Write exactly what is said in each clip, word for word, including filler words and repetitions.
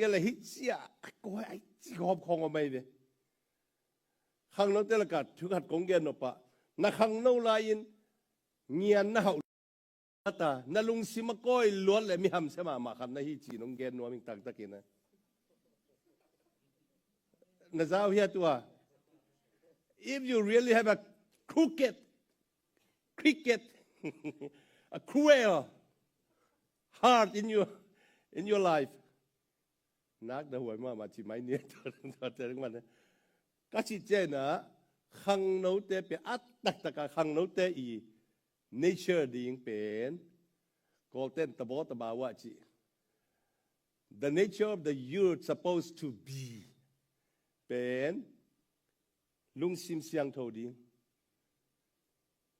Nge le hi cia, a koi ai ci gawp khong om ai ve. Khangnote lakah thu khat kong gen nop ah, na khangno lai-in ngian na hauh luat a, na lungsim a koi luat le mi hamsia mahmah khat na hi ci nong gen nuam ing taktakin a. Na zau hia tua? If you really have a crooked, cricket, a cruel heart in your, in your life, nak da huai mahmah ci mai ni. Tua, tua, tua, tua, ka ci ciang a, khangnote pen a taktak a khangnote i nature ding pen, Kawlten tabo taba wah ci. The nature of the youth supposed to be pen lungsim siangtho ding.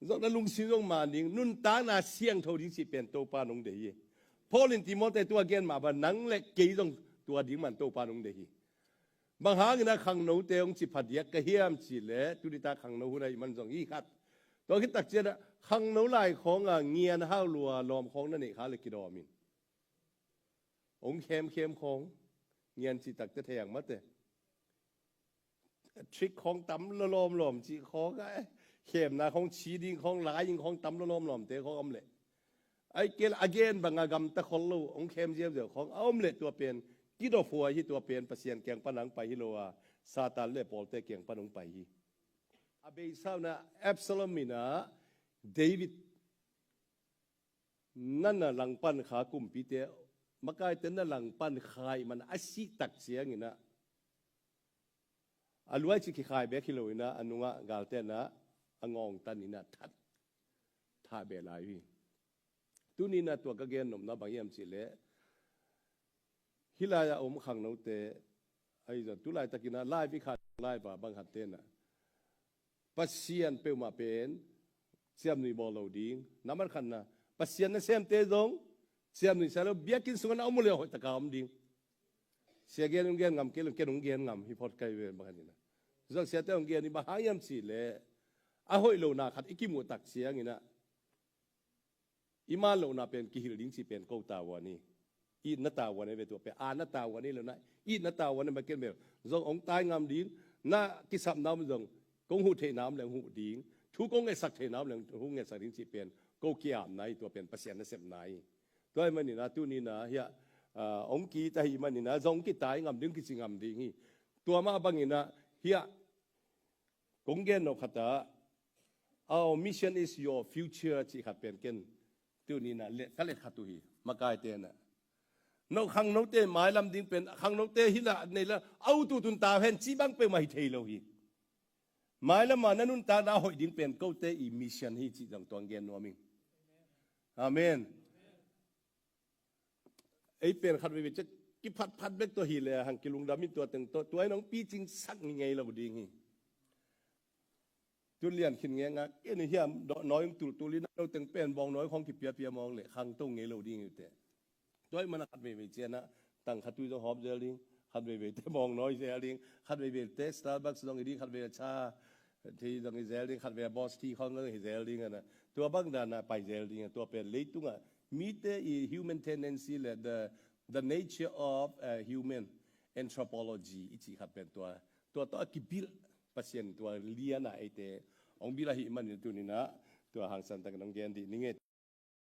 Zong na lungsim zong man ding, nuntakna siangtho ding cih pen Topa nong deih hi. Paul in Timothy tua gen mah bang nang le kei zong tua ding man Topa nong deih hi. Bang hangin a khangnote hong ci phadiak ka hiam cih leh, tuni ta khangno hun ahih man zong hi khat. Tua khit tak ciang a khangno lai khawng a ngian hau lua lawm khawng na neih kha le kidawm in. Hong khemkhem khawng, ngian cih takte thei ang mate. Trick khawng tam lawlawm lawm cih khawng a, khemna khawng ci ding khawng, lai ing khawng tam lawlawm lawmte khawng om leh. Ai kei a gen bang a gamta khol lo, hong khem ziauziau khawng a om leh tua pen kidawphuai hi, tua pen Pasian kiang pan hong pai hi lo a, Satan le pawlte kiang pan hong pai hi. A beisa un a Absalom in a David na na langpan kha kumpite, makaite na langpan kha ahih man a sik tak ciangin a, a luai ci kikhai bek hi lo in a, a nungah galte na a ngawngtan in a that, thah beh lai uh hi. Tuni na tua ka gen nopna bang hiam cih leh, hih lai a om khangnote, ahi zong tu laitakin a live i khan live a bang khat te na Pasian peuhmah pen ciamnuih bawl lo ding. Nambat khatna, Pasian nasemte zong ciamnuih sa lo, biakinn sungah na om uh le hoih taka om ding. Sia gen hong gen ngam kei lo, ken hong gen ngam hi phot kai ve bang khat in a. Zong siate hong gen hi bang hang hiam cih leh, a hoih lohna khat i kimuh tak ciangin a, i man lohna pen kihilh ding cih pen ko tavuan hi. Itna tavuan hi ve tua pen, aana tavuan hi lo na, itna tavuan hi ma ken ve. Zong hong tai ngam ding, na kisapna om zong, kong huh theihna om leng huh ding, thu kong ngetsak theihna om leng thu ngetsak ding cih pen ko ki-apna hi, tua pen Pasian nasepna hi. Tua ahih manin a tuni na hiah, ah, hong ki-it ahih manin a zong kitai ngam ding, kici ngam ding hi. Tua mah bangin a hiah, kong gen nop khat ah, "Our mission is your future," cih khat pen ken tuni na le ka let khat uh hi, makaite na. No khangnote mailam ding pen, khangnote hi la nei la, au tu tun ta hen cih bang peuhmah hi thei lo hi. Mailam ah na nuntakna hoih ding pen kote i mission hi cih zong tuang gen nuam ing. Amen. Ei pen khat veve ciah kiphatphat bek tua hi le hang kilungdam in tua teng tua, tua in hong picing sak ngei lo ding hi. Tun lian khin nge nga, kei ni hiam, dawh nawi hong tultul in a lo teng pen bawng nawi khawng kipiapia mawng le khangto ngei lo ding hi te. Tua ahih man a khat veve ciang a tang khat tui zong hawp zel ding, khat veve te bawng nawi zel ding, khat veve te Starbucks zong hi ding, khat veve cha thei zong hi zel ding, khat veve Boss tea khawng zong hi zel ding a na. Tua bang dan a pai zel ding a, tua pen leitung a mite i human tendency le the, the nature of, uh, human anthropology i cih khat pen tua, tua tawh a kibilh Pasian tua lian a eite hong bilh ahih manin tuni na tua hangsan takin hong gen dih ning e.